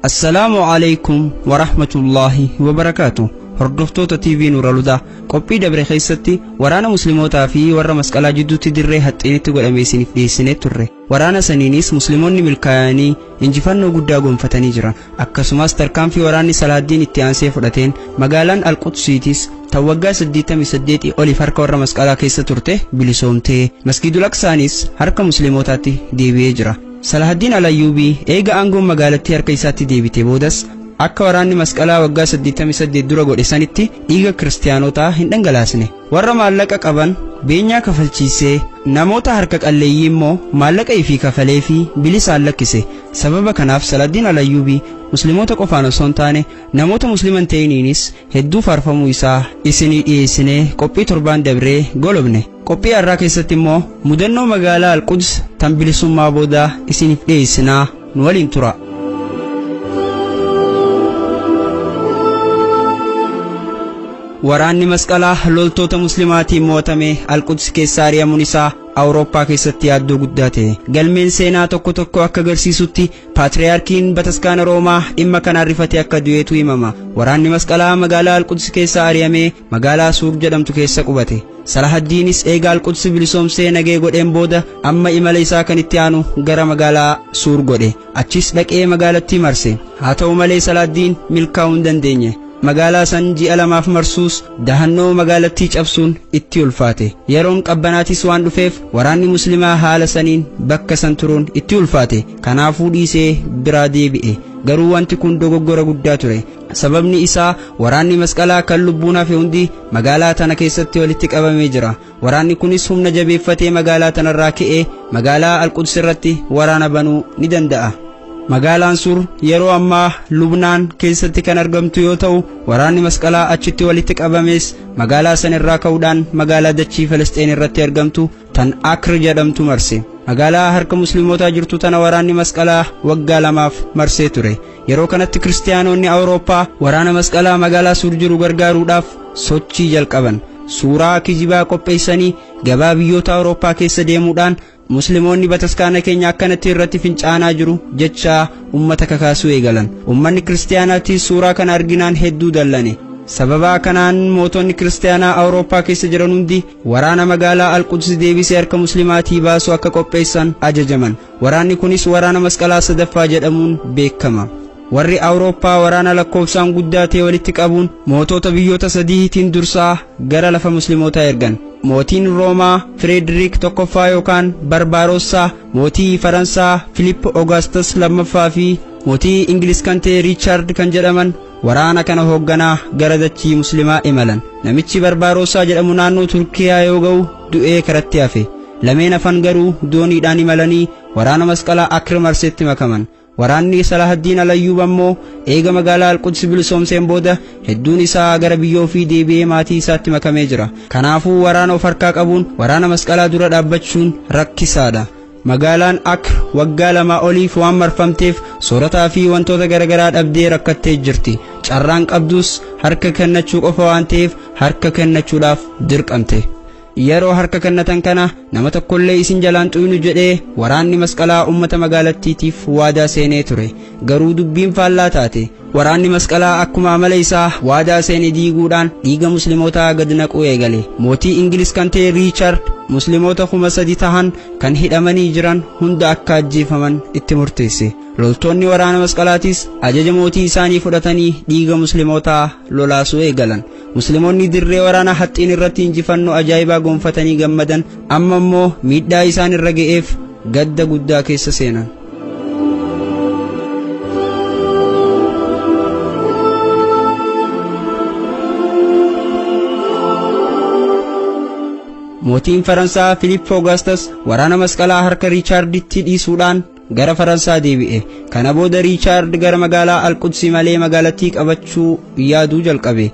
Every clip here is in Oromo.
Assalaamu alaykum wa rahmatullaahi wa barakaatu. Hordoftoota TV Nuuralhudaa, qophii dabre keessatti waraana muslimootaa fi warra masqalaa jidduutti dirree haxxiinitti godhame isiniif dhiyeessinee turre. Waraana saniinis musliimoonni milkaa'anii injifannoo guddaa gonfatanii jiran. Akkasumas tarkaanfii waraanni Salaaddiin itti aansee fudhateen magaalaan Alqudsiitis tan waggaa 88 oliif harka warra masqalaa keessa turte bilisoomtee Masgiidul Aqsaanis harka muslimootaatti deebi'ee jira. Salahaddiin Alayyuubii eega aangoon magaalattii harka isaatti deebite boodas akka waraanni masqalaa waggaa 88 dura godhe sanitti dhiiga kiristaanotaa hin dhangalaasne. Warra maallaqa qaban beenyaa kafalchiisee namoota harka qalleeyyii immoo maallaqa ifii kafalee fi bilisaan lakkise. Sababa kanaaf Salahaddiin Alayyuubii musliimoota qofaan osoo hin taane namoota musliman ta'iniinis hedduu faarfamuu isaa isinii dhiyeessinee qophii torbaan dabree golobne. Qophii har'aa keessatti immoo mudannoo magaalaa Alquds tan bilisummaa boodaa isiniif dhiyeessinaa, nu waliin tura. Waraanni masqalaa loltoota muslimaatiin mo'atame Alquds keessaa ari'amuun isaa Awurooppaa keessatti yaaddoo guddaa ta'e. Galmeen seenaa tokko tokko akka agarsiisutti paatriyaarkiin bataskaana Roomaa dhimma kanaan rifatee akka du'eetu himama. Waraanni masqalaa magaalaa Alquds keessaa ari'amee magaalaa Suur jedhamtu keessa qubate. Salahaddiinis eega Alquds bilisoomsee nagee godheen booda amma imala isaa kan itti aanu gara magaalaa Suur godhe. Achis dhaqee magaalattii marse. Haa ta'u malee Salahaddiin milkaa'uu hin dandeenye. Magaalaa san ji'a lamaaf marsuus dahannoo magaalattii cabsuun itti ulfaate. Yeroon qabbanaatis waan dhufeef waraanni muslimaa haala saniin bakka san turuun itti ulfaate. Kanaafuu dhiisee biraa deebi'e. Garuu wanti kun dogoggora guddaa ture. Sababni isaa waraanni masqalaa kan lubbuun hafe hundi magaalaa tana keessatti walitti qabamee jira. Waraanni kunis humna jabeeffatee magaalaa tanarraa ka'ee magaalaa Alquds irratti waraana banuu ni danda'a. Magaalaan Suur yeroo ammaa Lubnaan keessatti kan argamtu yoo ta'u, waraanni masqalaa achitti walitti qabames magaalaa san irraa ka'uudhaan magaalaa dachii Filisxeen irratti argamtu tan Akr jedhamtu marse. Magaalaa harka muslimootaa jirtu tana waraanni masqalaa waggaa lamaaf marsee ture. Yeroo kanatti kiristaanonni Awurooppaa waraana masqalaa magaalaa Suur jiru gargaaruudhaaf sochii jalqaban. Suuraa kijibaa qopheessanii gabaa biyyoota Awurooppaa keessa deemuudhaan musliimoonni bataskaana keenya akkanatti irratti fincaanaa jiru jechaa ummata kakaasuu eegalan. Ummanni kiristaanaatti suuraa kana arginaan hedduu dallane. Sababa kanaan mootonni kiristaanaa Awurooppaa keessa jiran hundi waraana magaalaa Alquds deebisee harka muslimaatii baasuu akka qopheessan ajajaman. Waraanni kunis waraana masqalaa sadaffaa jedhamuun beekama. Warri Awurooppaa waraana lakkoofsaan guddaa ta'e walitti qabuun mootota biyyoota sadiitiin dursaa gara lafa muslimootaa ergan. Mootiin Roomaa Firederik tokkoffaa yookaan Barbaarossaa, mootii Faransaa Filiip Ogaastas lammaffaa fi mootii Ingiliz kan ta'e Riichaard kan jedhaman waraana kana hoogganaa gara dachii muslimaa imalan. Namichi Barbaarossaa jedhamu naannoo Turkiyaa yoo ga'u du'ee karatti hafe. Lameen hafan garuu dooniidhaan imalanii waraana masqalaa Akr marsetti makaman. Waraanni Salahaddiin Alayyuub ammoo eega magaalaa Alquds bilisoomseen booda hedduun isaa gara biyya ofii deebi'ee maatii isaatti makamee jira. Kanaafuu waraana of harkaa qabuun waraana masqalaa dura dhaabbachuun rakkisaadha. Magaalaan Akr waggaa lama oliif waan marfamteef soorataa fi wantoota garaagaraa dhabdee rakkattee jirti. Carraan qabdus harka kennachuu qofa waan ta'eef harka kennachuudhaaf dirqamte. Yeroo harka kennatan kana nama tokkollee isin jalaan xuyinu jedhee waraanni masqalaa ummata magaalattiitiif waadaa seenee ture. Garuu dubbiin faallaa taate. Waraanni masqalaa akkuma amala isaa waadaa seene diiguudhaan dhiiga muslimootaa gad naquu eegale. Mootii Ingiliz kan ta'e Riichaard musliimoota 3000 tahan kan hidhamanii jiran hunda akka ajjeefaman itti murteesse. Loltoonni waraana masqalaatis ajaja mootii isaanii fudhatanii dhiiga muslimootaa lolaasuu eegalan. Musliimoonni dirree waraana haxxiin irratti injifannoo ajaa'ibaa gonfatanii gammadan amma immoo miidhaa isaan irra ga'eef gadda guddaa keessa seenan. Mootiin Faransaa Filiip Ogaastas waraana masqalaa harka Riichaarditti dhiisuudhaan gara Faransaa deebi'e. Kana booda Riichaard gara magaalaa Alqudsi malee magaalattii qabachuu yaaduu jalqabe.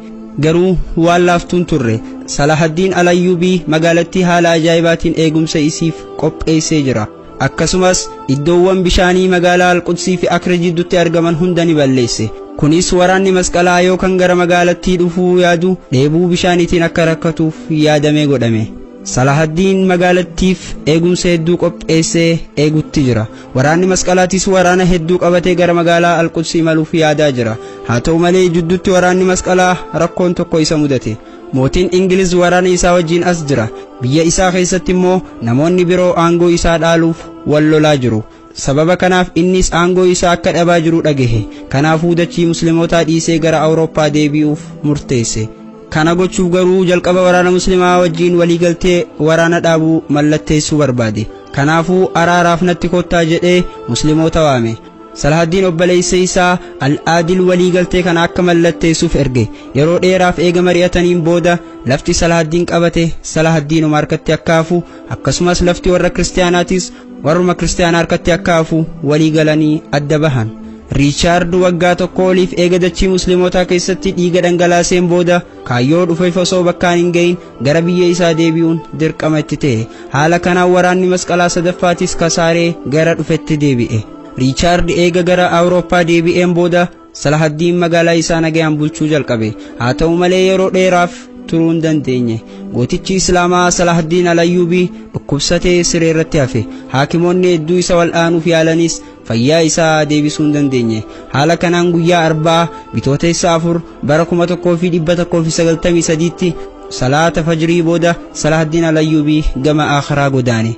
Garuu waan laaftuun turre. Salahaddiin Alayyuubii magaalattii haala ajaa'ibaatiin eegumsa isiif qopheessee jira. Akkasumas iddoowwan bishaanii magaalaa Alqudsii fi Akra jidduutti argaman hunda ni balleesse. Kunis waraanni masqalaa yookaan gara magaalattii dhufuu yaadu dheebuu bishaaniitiin akka rakkatuuf yaadamee godhame. Salahaddiin magaalattiif eegumsa hedduu qopheessee eegutti jira. Waraanni masqalaatis waraana hedduu qabatee gara magaalaa Alquds imaluuf yaadaa jira. Haa ta'u malee jidduutti waraanni masqalaa rakkoon tokko isa mudate. Mootiin Ingiliz waraana isaa wajjin as jira. Biyya isaa keessatti immoo namoonni biroo aangoo isaa dhaaluuf wal lolaa jiru. Sababa kanaaf innis aangoo isaa akka dhabaa jiru dhagahe. Kanaafuu dachii muslimootaa dhiisee gara Awurooppaa deebi'uuf murteesse. Kana gochuuf garuu jalqaba waraana muslimaa wajjin waliigaltee waraana dhaabuu mallatteessuu barbaade. Kanaafuu araaraaf natti kottaa jedhee musliimoota waame. Salahaddiin obboleessa isaa Al-Aadil waliigaltee kana akka mallatteessuuf erge. Yeroo dheeraaf eega mari'ataniin booda lafti Salahaddiin qabate Salahaddiinuma harkatti akka hafu, akkasumas lafti warra kiristaanaatis warruma kiristaanaa harkatti akka hafu waliigalanii adda bahan. Riichaard waggaa tokko oliif eega dachii muslimootaa keessatti dhiiga dhangalaaseen booda kaayyoo dhufeef osoo bakkaan hin gahin gara biyya isaa deebi'uun dirqama itti ta'e. Haala kanaan waraanni masqalaa sadaffaatis kasaaree gara dhufetti deebi'e. Riichaard eega gara Awurooppaa deebi'een booda Salahaddiin magaalaa isaa nagayaan bulchuu jalqabe. Haa ta'u malee yeroo dheeraaf turuu hin dandeenye. Gootichi Islaamaa Salahaddiin Alayyuubii dhukkubsatee siree irratti hafe. Haakimoonni hedduu isa wal'aanuuf yaalanis fayyaa isaa deebisuu hin dandeenye. Haala kanaan guyyaa Arbaa Bitootessa 4 bara 1193tti salaata fajrii booda Salahaddiin Alayyuubii gama akhiraa godaane.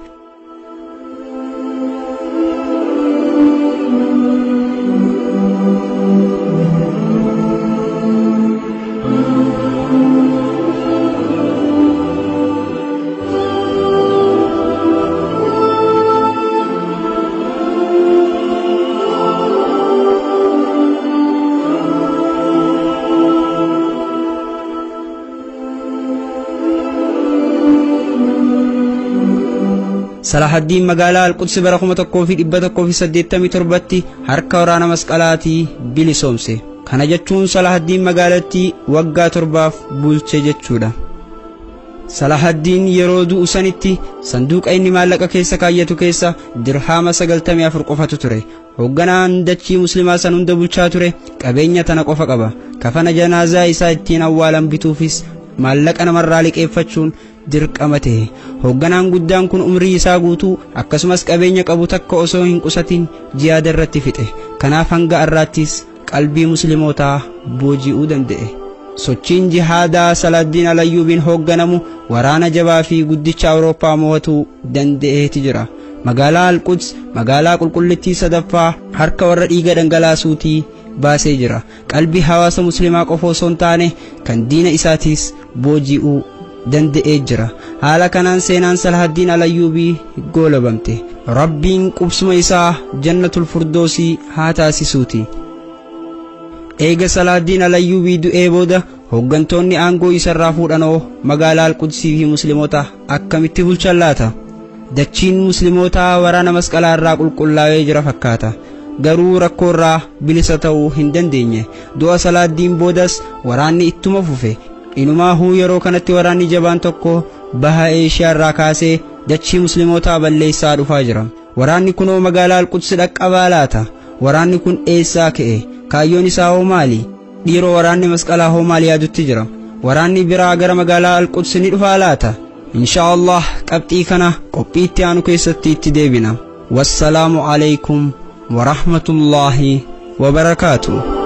Salahaddiin magaalaa Alquds bara 1187tti harka waraana masqalaatii bilisoomse. Kana jechuun Salahaddiin magaalattii waggaa 7 bulche jechuudha. Salahaddiin yeroo du'u sanitti sanduuqa inni maallaqa keessa kaayyatu keessa dirhaama 94 qofatu ture. Hoogganaan dachii muslimaa san hunda bulchaa ture qabeenya tana qofa qaba. Kafana janaazaa isaa ittiin awwaalan bituufis maallaqa namarraa liqeeffachuun dirqama ta'e. Hoogganaan guddaan kun umrii isaa guutuu akkasumas qabeenya qabu takka osoo hin qusatin jihaada irratti fixe. Kanaaf hanga har'aattis qalbii muslimootaa booji'uu danda'e. Sochiin jihaadaa Salahaddiin Alayyuubiin hoogganamu waraana jabaa fi guddicha Awurooppaa mo'atuu danda'eeti jira. Magaalaa Alquds magaalaa qulqullittii sadaffaa harka warra dhiiga dhangalaasuutii baasee jira. Qalbii hawaasa muslimaa qofa osoo hin taane kan diina isaatiis booji'uu danda'ee jira. Haala kanaan seenaan Salahaddiin Alayyuubii goolabamte. Rabbiin qubsuma isaa Jannatul Furdoosii haa taasisuuti. Eega Salahaddiin Alayyuubii du'ee booda hooggantoonni aangoo isarraa fuudhanoo magaalaa Alqudsii fi musliimoota akkamitti bulchan laata? Dachiin muslimootaa waraana masqalaa irraa qulqullaa'ee jira fakkaata. Garuu rakkoo irraa bilisa ta'uu hin dandeenye. Du'a Salahaddiin boodas waraanni ittuma fufe. Inumaahuu yeroo kanatti waraanni jabaan tokko baha Eeshiyaa irraa kaasee dachii muslimootaa balleessaa dhufaa jira. Waraanni kunoo magaalaa Alquds dhaqqabaa laata? Waraanni kun eessaa ka'e? Kaayyoon isaa hoo maali? Dhiiroo waraanni masqalaa hoo maali yaadutti jira? Waraanni biraa gara magaalaa Alquds ni dhufaa laata? Insha Allah qabxii kana qophii itti aanu keessatti itti deebina. Wassalaamu alaykum wa rahmatullaahi wa barakaatuh.